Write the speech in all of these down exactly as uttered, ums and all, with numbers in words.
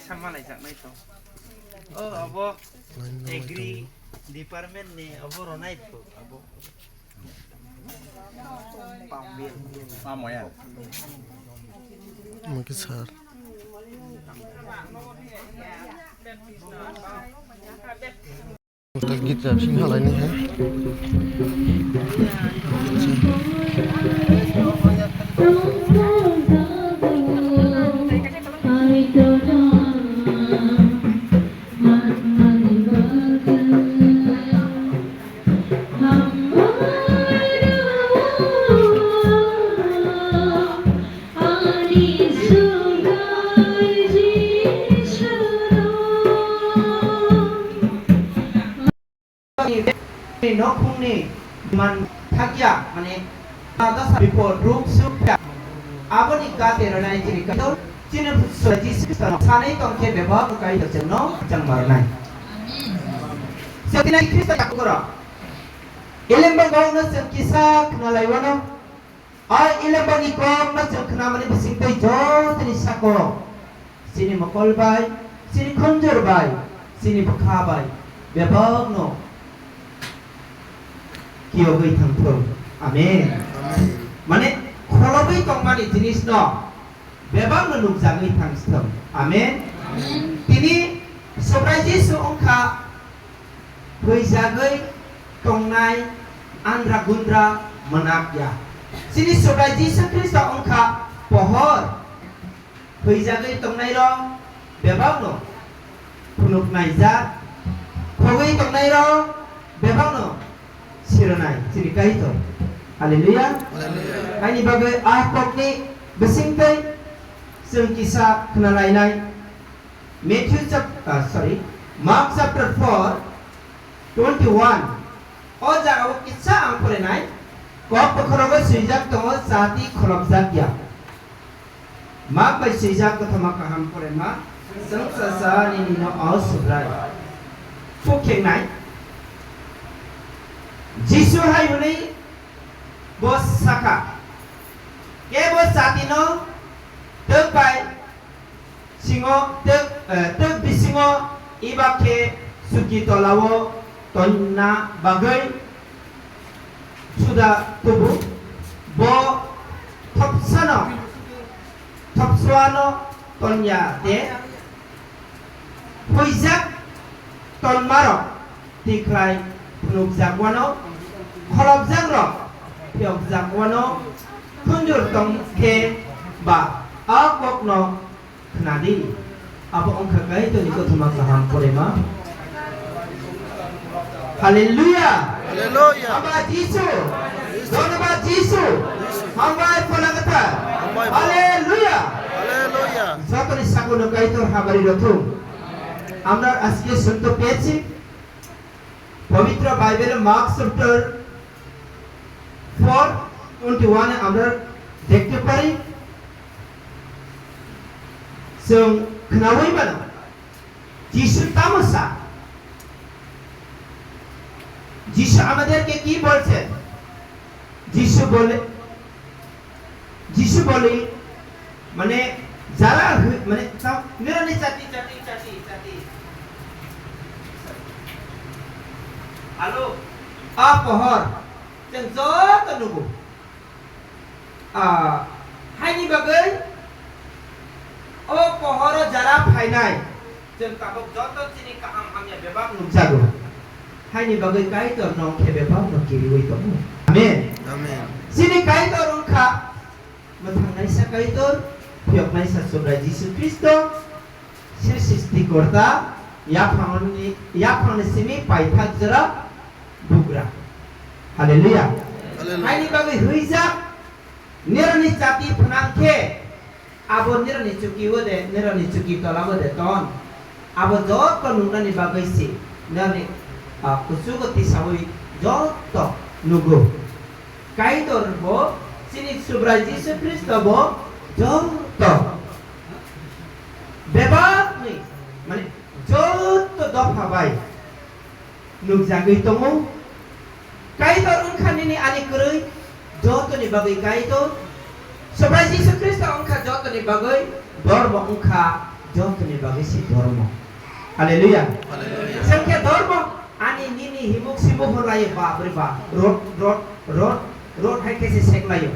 Thangma laijaknai to. O abo agri department ni abo ronai to abo. Pamoya. Mungkin sir. Git rap sing halai ni hai. Nokhungni man thakya, mane, dasa bipor ruk sukya. Aboni gate rwnai chini Kaitor, chini Jisu Khristo sanai tongkhe bebak Kaitor chengno chang marnai. Setinai Khristo yakugoro. Elembang gauno cheng kisa khnalaiwano. A ilembani kokno chwng khnamani bisingtwi jotoni sako chini mokol bai, chini khunjur bai, chini bwkha bai bebakno kiyogwi thangthung. Amen. Amen. Mane kholobwi tongmani jinisno bebakno nukjagwi thangthung. Amen. Amen. Tini Subrai Jisu wngkha huijagwi tongnai andra gundra mwnakya. Chini Subrai Jisu Khristo wngkha pohor. Huijagwi tongnairok bebakno phunuknaijak, khogwi tongnairok bebakno siranai chini Kaitor. Hallelujah. Hallelujah. Haini bagwi a kokni bisingtwi chwng kisa khwnalainai. Matthew chap-, ah, sorry, Mark chapter four, twenty-one. O jaga o kisa ang porinai. Kok bokhorogo swijak tongo, chati kholopjak ya. Mark bai swijak kothoma kaham porima. Chwng sasa nini no o Subrai. Pukhengnai. Jisu hai hwnwi bo saka. Kebo chati no twk bai singo twk, eh, twk bisingo eba khe suki tolao tonna bagwi suda tubu. Bo thopsano, thopsoano tonya de. Huijak tonmarok tikhlai phunukjak wano, kholopjakrok phiyokjak wano, khunjur tong khe ba a kokno khna di. Abo wngkha Kaitorni kothoma kaham porima. Hallelujah. Hallelujah. Hamba Jisu. Jisu. Dhonnobad Jisu. Jisu. Hambai Phola Kwthar. Hambai Phola. Hallelujah. Hallelujah. Jotoni sakono Kaitor habari rw thung. আমরা আজকে শুনতে পেয়েছি পবিত্র বাইবেলে mark chapter four twenty ওয়ানে আমরা দেখতে পারি, chwng khnaui mano, Jisu tamo sa? Jisu amaderke ki bolse? Jisu bole, Jisu bole, mane, jara hwi-, mane, tamo, nirani chati, chati, chati, chati. Alo, a pohor, chwng joto nugo. Ah, haini bagwi o pohoro jara phainai, chwng tabuk joto chini kaham hamya bebak nukjago. Haini bagwi Kaitor nong khe bebak no kiriwi tongo. Amen. Amen. Chini Kaitor wngkha mwthangnaisa Kaitor, phiyoknaisa Subrai Jisu Khristo. Sir Sristikorta, yaphangni, yaphangni simi paithak jora bugra. Hallelujah. Hallelujah. Haini bagwi huijak, nirani chati phnang khe, abo nirani chuki o de, nirani chuki tola o de ton. Abo joto nuknani bagwi si, nirani, ah, kuchugo tisawi joto nugo. Kaitor bo, chini Subrai Jisu Khristo bo joto bebakni, mane, joto dopha bai nukjagwi tongo. Kaitor wngkha nini ani kwrwi, jotoni bagwi Kaitor. Subrai Jisu Khristo wngkha jotoni bagwi, bor bo wngkha Jotoni bagwi se dormo. Hallelujah. Hallelujah. Sengkhe dormo ani nini himuk simuk hwnlaio, bapre bap. Rot, rot, rot, rot hai khe se seklaio.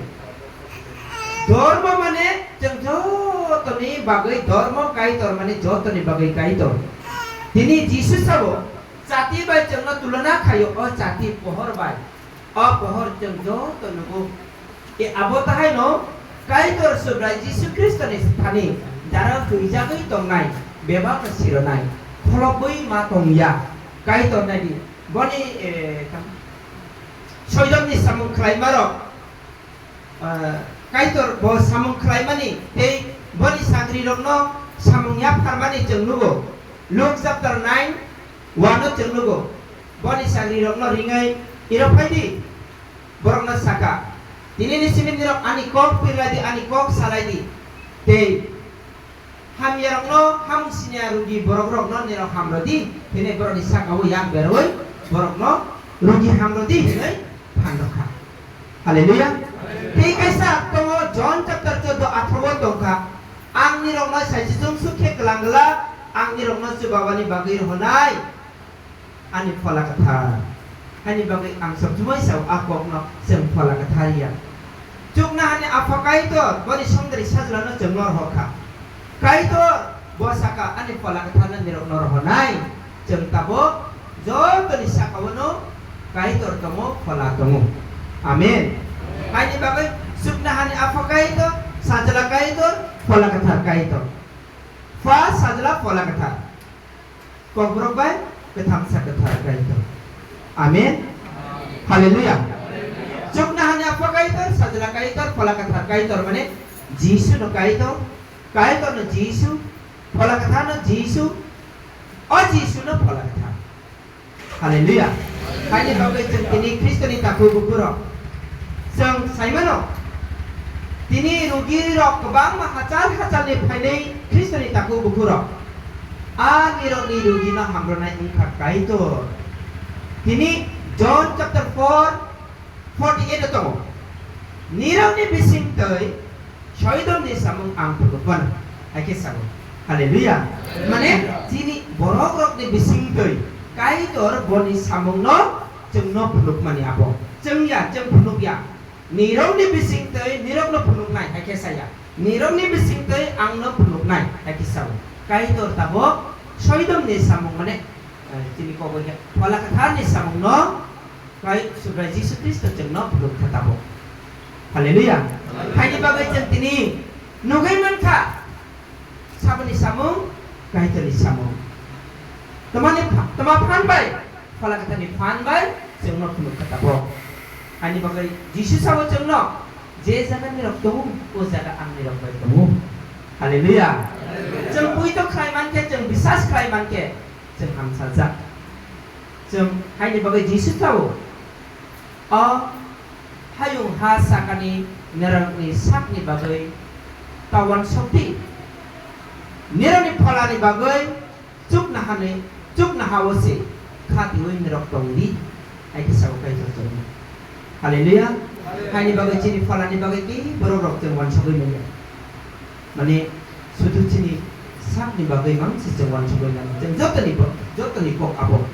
Dormo mane chwng jotoni bagwi dormo, Kaitor mane jotoni bagwi Kaitor. Tini Jisu sabo, chati bai chwngno tulona khaio, o chati pohor bai. O pohor chwng joto nugo. E abo tahaino Kaitor Subrai Jisu Khristoni thani dara huijagwi tongnai, bebak sironai, kholobwi ma tongya. Kaitor naidi, boni, eh, tam-, soidomni samung khlaimarok, eh, Kaitor bo samung khlaimani tei boni sagrirokno samung yapharmani chwng nugo. Luke chapter nine, one-o chwng nugo. Boni sagrirokno ringwi iro phaidi. Borokno saka, "Tinini simi nirok ani kok pirlai di, ani kok salai di. Tei hamyarokno hamsinya rugi borokrokno nirok hamrw di." Hwnwi borokni saka-o yak berwi borokno rugi hamrw di hwnwi phan rwkha. Hallelujah. Tei kaisa tongo, John chapter chordo atharo-o tongkha, "Ang nirokno saisi chumsuk khe kwlang glak, ang nirokno chubabani bagwi rwhwnai." Ani Phola Kwthar. Haini bagwi ang sob somoi sao, a kokno chwng Phola Kwthar ya. Chuknohani Apha Kaitor, boni songdari Sajlano chwngno rohor kha. Kaitor, bo saka, ani Phola Kwtharno nirokno rohornai. Chwng tabuk jotoni saka-o no Kaitor tongo, Phola tongo. Amen. Haini bagwi chuknohani Apha Kaitor, Sajla Kaitor, Phola Kwthar Kaitor. Pha, Sajla, Phola Kwthar. Kokborok bai kwthangsa kwthar Kaitor. Amen. Hallelujah. Chuknohani Apha Kaitor, Sajla Kaitor, Phola Kwthar Kaitor, mane Jisu no Kaitor, Kaitor no Jisu, Phola Kwthar no Jisu, o Jisu no Phola Kwthar. Hallelujah. Haini bagwi chwng tini Khristoni takhuk bukhurok. Chwng saimano, tini rugirok kwbangma hachal hachalni phainai Khristoni takhuk bukhurok. A nirokni rugino hamrwnai wngkha Kaitor. Tini John chapter four, forty-eight o tongo. Nirokni bisingtwi soidomni samung ang phunukmano. Hai khe sao. Hallelujah. Mane chini borokrokni bisingtwi Kaitor boni samungno chwngno phunukmani abo. Chwng ya, chwng phunuk ya. Nirokni bisingtwi nirokno phunuknai, hai khe saya. Nirokni bisingtwi angno phunuknai, hai khe sao. Kaitor tabuk soidomni samung mane, eh, chini kok bai khe Phola Kwtharni samungno Kai Subrai Jisu Khristo chwngno phunuk kha tabuk. Hallelujah. Haini bagwi chwng tini nugwi mankha. Saboni samung, Kaitorni samung. Tamani pha-, tama phan bai, Phola Kwtharni phan bai, chwngno phunuk kha tabuk. Haini bagwi Jisu sao chwngno, "Je jaga nirok tongo, o jaga ang nirok bai tongo." Hallelujah. Chwng puito khlai mankhe, chwng bisas khlai mankhe, chwng hamsajak. Chwng haini bagwi Jisu sao, "O hayung ha sakani nirokni sakni bagwi ta uansukdi. Nirokni pholani bagwi chuknohani, chuknoha-o se kha twiwi nirok tongdi," hai khe sao Kaitor chwngno. Hallelujah. Haini bagwi chini pholani bagwi tei borokrok chwng uansugwi manya. Mane, sudu chini sakni bagwi mang se chwng uansugwi manya. Chwng jotoni bo-, jotoni kok abo.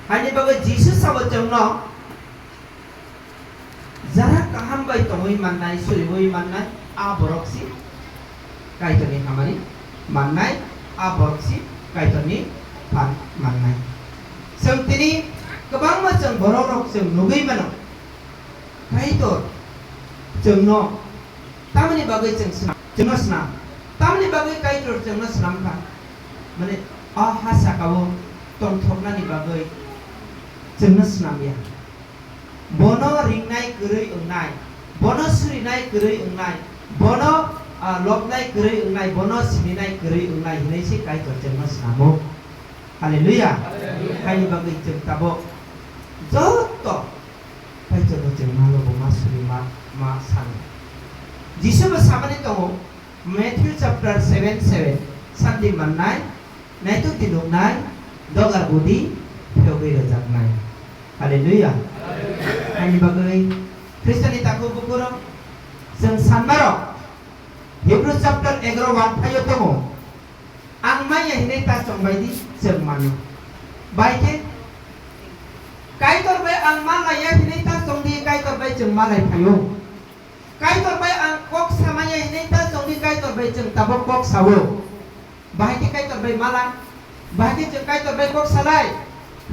Haini bagwi Jisu sabo chwngno, jara kaham bai tongwi mannai, suriwi mannai, a borok si Kaitorni hamari mannai, a borok si Kaitorni phan mannai. Chwng tini kwbangma chwng borokrok chwng nugwi mano. Kaitor chwngno tamni bagwi chwng swnam, chwngno swnam. Tamni bagwi Kaitor chwngno swnam kha? Mane, o ha saka-o tongthoknani bagwi chwngno swnam ya. Bono ringnai kwrwi wngnai, bono surinai kwrwi wngnai, bono, ah, lobnai kwrwi wngnai, bono sininai kwrwi wngnai hinwi se Kaitor chwngno snamo. Hallelujah. Hallelujah. Haini bagwi chwng tabuk joto Kaitorno chwng ma lobo, ma suri, ma, ma sano. Jisu bo samani tongo, Matthew chapter seven seven, "Santi mannai, naituk di nuknai, dogar budi, phiyogwi rwjaknai." Hallelujah. Haini bagwi Khristoni takhuk bukhurok chwng sanmarok Hebrew chapter egaro one phaio tongo. Ang maya hinwi ta chongbai di, chwng mano. Bai khe, Kaitor bai ang malaiya hinwi ta chong di, Kaitor bai chwng malai phaio. Kaitor bai ang kok samaya hinwi ta chong di, Kaitor bai chwng tabok kok sao. Bahai khe Kaitor bai malai, bahai khe chwng Kaitor bai kok salai.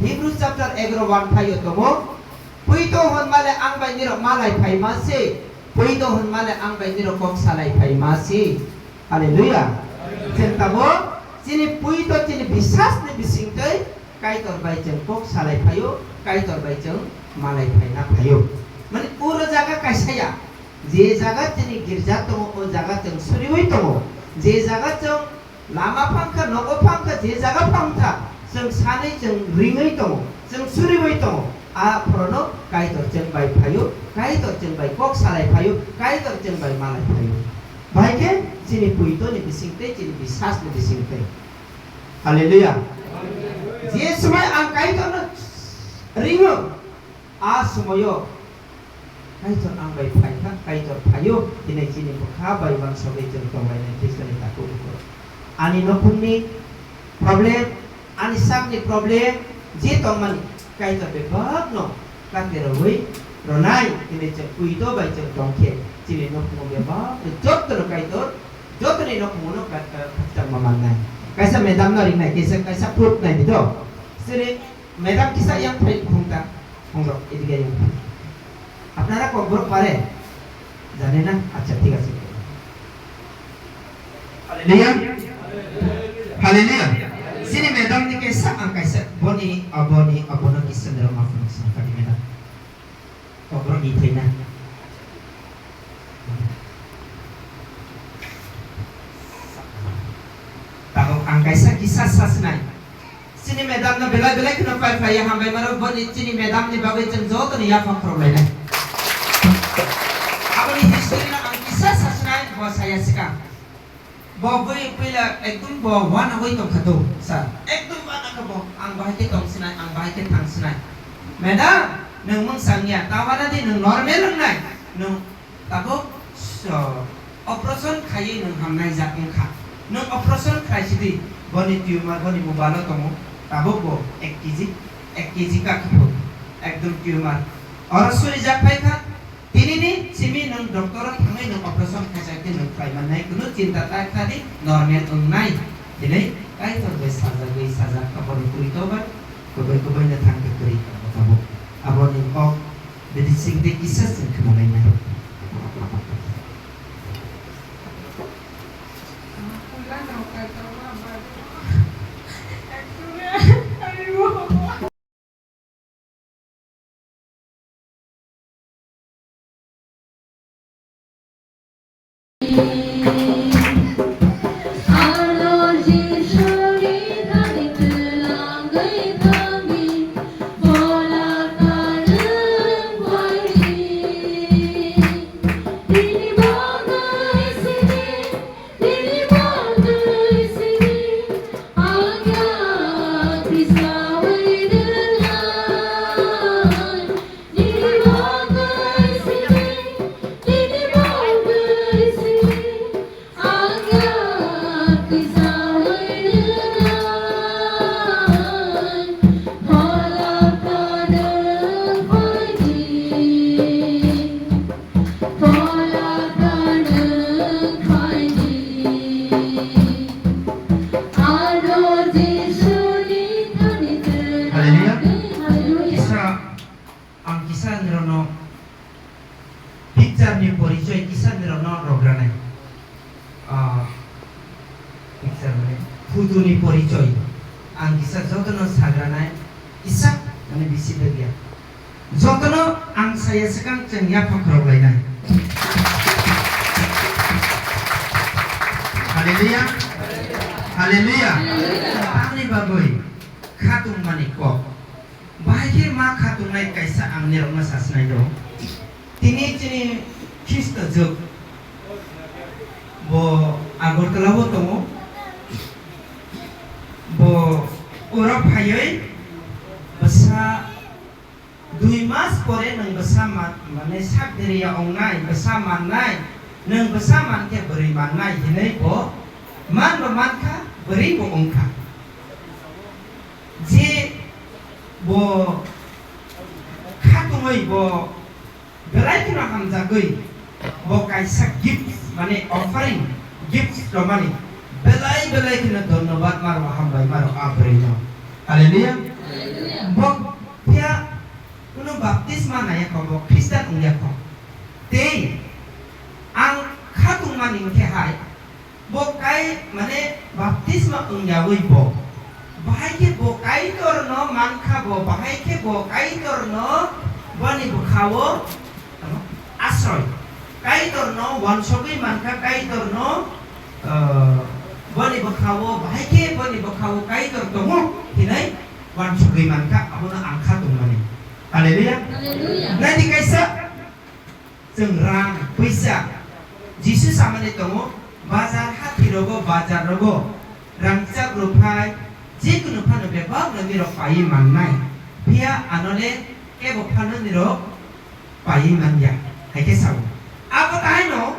Hebrews chapter egaro one phaio tongo. Puito hwn male ang bai nirok malai phai ma se. Puito hwn male ang bai nirok kok salai phai ma se. Hallelujah. Chwng tabok chini puito chini bisas ni bisingtwi Kaitor bai chwng kok salai phaio, Kaitor bai chwng malai phaina phaio. Mani oro jaga kaisa ya. Je jaga chini girja tongo, o jaga chwng suriwi tongo. Je jaga chwng lama phangkha, nogo phangkha, je jaga phangkha, chwng sanwi chwng ringwi tongo, chwng suriwi tongo. A phorono Kaitor chwng bai phaio, Kaitor chwng bai kok salai phaio, Kaitor chwng bai malai phaio. Bahai khe chini puito ni bisingtwi, chini bisas ni bisingtwi. Hallelujah. Je swmai ang Kaitorno ringo, a swmaio Kaitor ang bai phaikha, Kaitor phaio, hinwi chini bwkha bai uansugwi chwng tonglainai Khristoni takhuk bukhuk. Ani nukhungni problem, ani sakni problem, je tongmani Kaitor bebakno katirwi rwnai, hinwi chwng puito bai chwng tongkhe, chini nukhungo bebak jotono Kaitor, jotoni nukhungo no ka-, ka-, khakchangma mannai. Kaisa madam no ringnai, kaisa, kaisa proof nai di do. Siri Madam kisa yang phai khungta, khungrok, এদিকে yang phai. আপনারা ককবরক পারে? জানে না? আচ্ছা, ঠিক আছে। Hallelujah. Hallelujah. Sini madam ni kaisa ang kaisa boni, aboni, abono kisa nero maaf maaf sa kadi madam. Kobor ni thai na. Tabok ang kaisa kisa sa sinai. Chini madam no belai belai kheno pai phai ya hambai maro boni chini madam ni bagwi chwng joto ni yaphang khorok lainai. Aboni history no ang kisa sa sinai bo saya sika. Bo bui puila ekdum bo wana oi tongkha do, sir. Ekdum wana kha bo, ang bahai khe tong sinai, ang bahai khe thang sinai. Madam, nwng mungsang ya, ta wana di nwng normal wngnai. Nwng tabuk, so, operation khaiwi nwng hamnai jak wngkha. Nwng operation khlai sidi, boni tumor, boni mobile o tongo. Tabuk bo ek kg, ek kg ka kha bo, ekdum tumor. Oro suri jak phai kha, Tinini simi nwng doctor o thangwi nwng operation khaisa khe nwng khlai mannai, kunu chinta ta kha di, normal wngnai. Hinwi Kaitor bai sajagwi sajak aboni puri tobar, kubai kubai no thang khe kwrwi tongo tabuk. Aboni kok bini sing tei kisa chwng khna lainai. Hallelujah. Kisa, ang kisa nirokno picture ni porichoi kisa nirokno rogranai. Ah, picture mane photo ni porichoi. Ang kisa jotono sagranai. Kisa mane bisi begya. Jotono ang saya swkang chwng yaphang khorok lainai. Hallelujah. Hallelujah. Tamni bagwi khatung mani kok. Bahai khe ma khatungnai kaisa ang nirokno sasinai do. Tini chini Khristo jwk. Bo Agartala o tongo. Bo oro phaiwi bwsa dui mas pore nwng bwsa man, mane sak diriya ongnai, bwsa mannai, nwng bwsa mankhe bwrwi mannai hinwi bo man bo mankha. Bwrwi bo wngkha. Je bo khatungwi bo belai kheno hamjagwi bo kaisa gift mane offering gift romani belai belai kheno dhonnobad maro hambai maro a bwrwino. Hallelujah. Hallelujah. Bo phiya kuno baptisma naiya kho bo Christian wngya kho. Tei ang khatungmani hwnkhe hai Bo kai, mane, baptisma wngyawi bo. Bahai khe bo Kaitorno mankha bo, bahai khe bo Kaitorno boni bwkhao, tamo, asroi. Kaitorno wansogwi mankha, Kaitorno, ah, boni bwkhao, bahai khe boni bwkhao Kaitor tongo hinwi wansogwi mankha, abono ang kha tongmani. Hallelujah. Hallelujah. Naidi kaisa Chwng rang, pwisa, Jisu samani tongo, bazar, hathi rogo, bazar rogo, rangchak rwphai, jekunu phano bebak no nirok paiwi mannai, phiya ano le kebo phano nirok paiwi manya, hai khe sao. Abo taino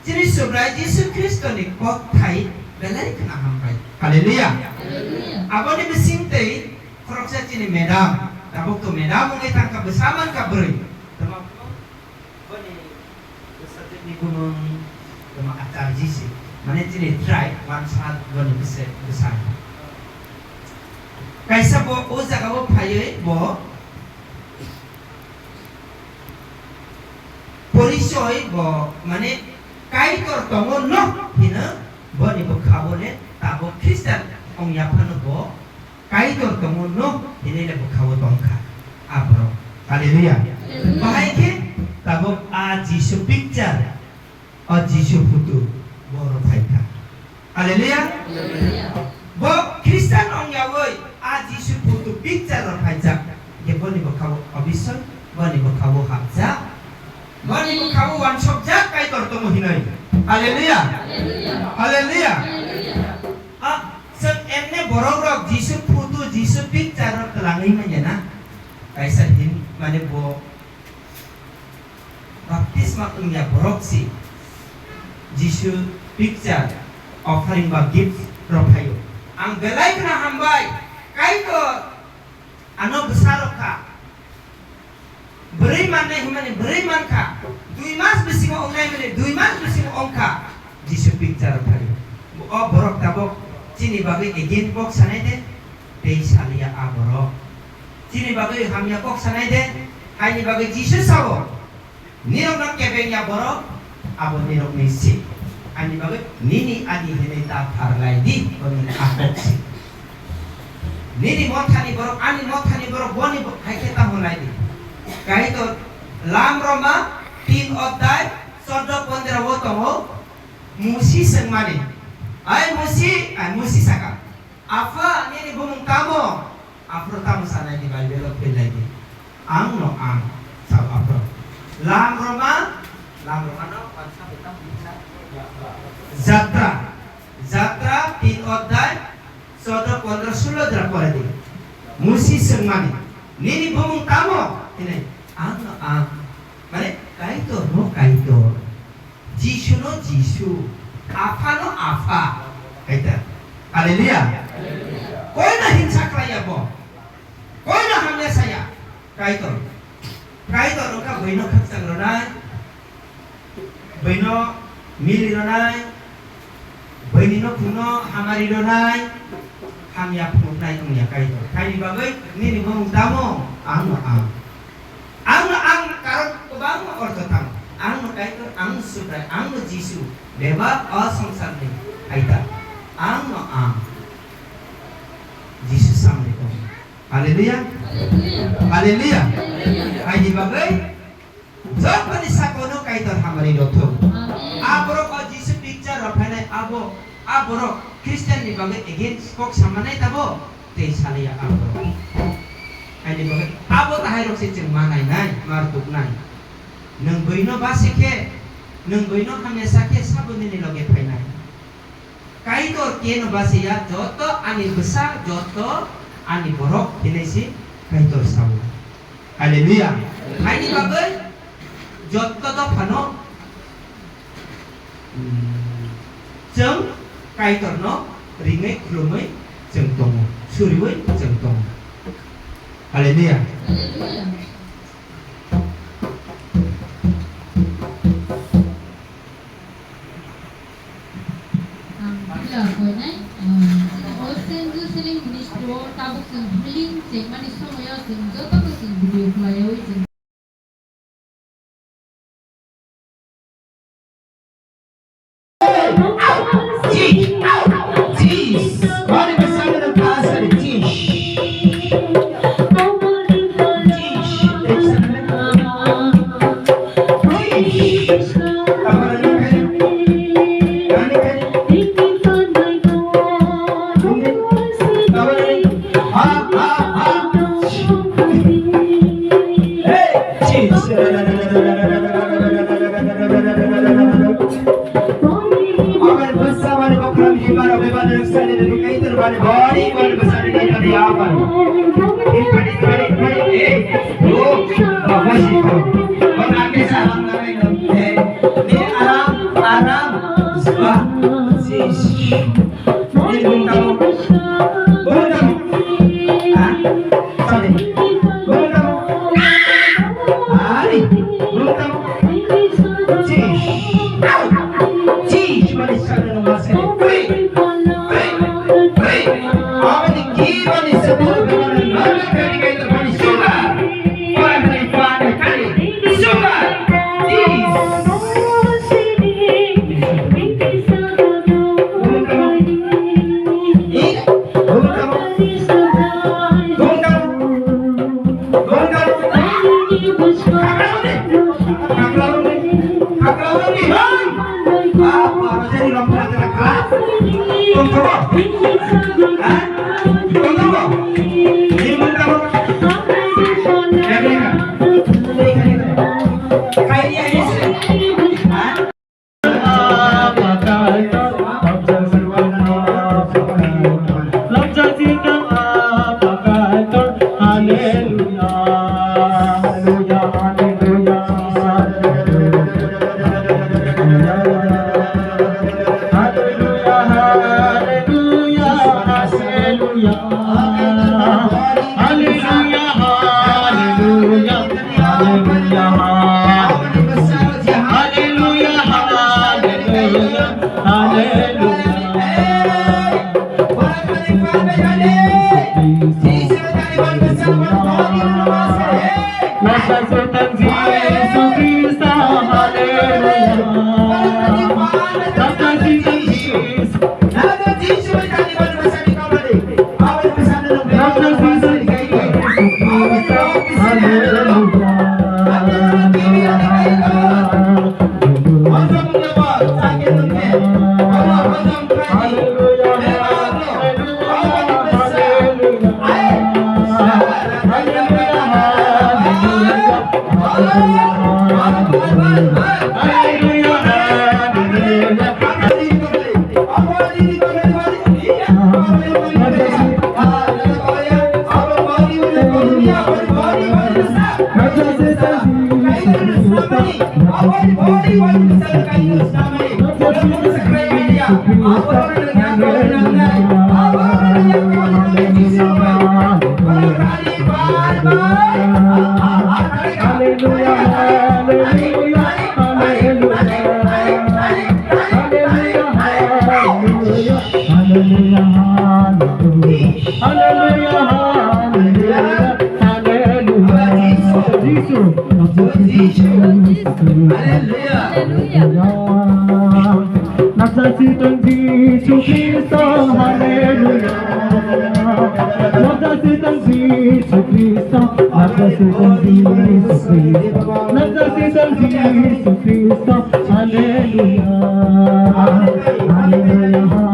chini Subrai Jisu Khristoni kokthai belai khna hambai. Hallelujah. Hallelujah. Aboni bising tei khoroksa chini madam, tabuk to madam wngwi thangkha, bwsa mankha bwrwi. Tamo Boni bwsajwkni bumung tamo Acharji se, mane chini tribe wansa boni bwse-, bwsai. Kaisa bo o jaga o phaiwi bo porichoi bo mane Kaitor tongo no hino boni bwkha o le tabuk Christian wngya phano bo Kaitor tongo no hinwi le bwkhao tongkha a borok. Hallelujah. Hallelujah. Bahai khe tabuk a Jisu picture, a Jisu photo borok phaikha. Hallelujah. Hallelujah. Bo Christian ongyawi a Jisu photo picture rok phaijak. Khe boni bwkhao obisoi, boni bwkhao hapjak, boni bwkhao wansokjak Kaitor tongo hinwi. Hallelujah. Hallelujah. Hallelujah. Hallelujah. A, chwng emne borok rok Jisu photo, Jisu picture rok twlangwi manya na? Kaisa hin, mane bo baptisma wngya borok si Jisu picture offering ba gift rok phaio. Ang belai khna hambai, Kaitor ano bwsa rok kha. Bwrwi mannai hwnmani bwrwi mankha. Dui mas bisingo wngnai hwnmani dui mas bisingo wngkha. Jisu picture phai. O borok tabuk chini bagwi again kok sanai de. Tei saliya a borok. Chini bagwi hamya kok sanai de. Haini bagwi Jisu sao. Nirokno kebengya borok. Abo nirokni si. Ani bagwi nini ani hinwi ta pharlai di, boni akhok si. Nini mothani borok, ani mothani borok, boni bo-, hai khe tamo lai di. Kaitor Lam Roma tin odhyay choddo pondro o tongo, Musi swngmani. Ai Musi, ai Musi saka. Apha, nini bumung tamo? Aphuru tamo sanai di Bible o philai di. Ang no ang, sao aphuru. Lam Roma, Lam Roma no, Jatra, Jatra tin odhyay, choddo, pondro, sulo jora pore di. Musi swngmani, nini bumung tamo? Hinwi, ang no ang. Mane, Kaitor no Kaitor. Jisu no Jisu, Apha no Apha. Kaita. Hallelujah. Koi no hinsa khlaiya bo. Koi no hamya saya. Kaitor. Kaitor wngkha buino khakchang rwnai. Buino mili rwnai. Buini no kuno hamari rwnai. Hamya phunuknai wngya Kaitor. Haini bagwi nini bumung tamo? Ang no ang. Ang no ang karon kwbangma ortho tamo. Ang no Kaitor, ang no Subrai, ang no Jisu. Bebak o songsarni kaita. Ang no ang. Jisu samni tong. Hallelujah. Hallelujah. Hallelujah. Hallelujah. Haini bagwi jotono sakono Kaitor hamari rwthok. Amen. A borok o Jisu picture rok phainai abo, a borok Christian ni bagwi against kok samanai tabo. Tei saliya abo. Haini bagwi abo tahairok se chwng ma nainai, ma rwtuknai. Nwng buino base khe, nwng buino hamya sa khe sabo nini loge phainai. Kaitor keno base ya, joto ani bwsa, joto ani borok hinwi se Kaitor sao. Hallelujah. Haini bagwi joto dophano, mm, chwng Kaitorno Ringwi khulumwi chwng tongo, suriwi chwng tongo. Hallelujah. Ang puila koinai, ah, o Saint Josephine Ministry o tabuk chwng healing chengmani somoyo chwng jotono chwng video khwlaiwi chwng Aram, aram, zwa, sis. Ini bung tamu. Bung tamu. Ha? Sorry. Bung tamu. Hari. Bung tamu. Sis. Sis, mani sana nung masih. Free. Free. Free. Abang ni ki mani sebut, mani mani kani kani mani suka. Sugar! Sugar! Cheese! Hallelujah. Nacha sitang Jisu Kristo, haleluya. Nacha sitang Jisu Kristo, nacha sitang Jisu Kristo, nacha sitang Jisu Kristo, haleluya. Haleluya, haleluya.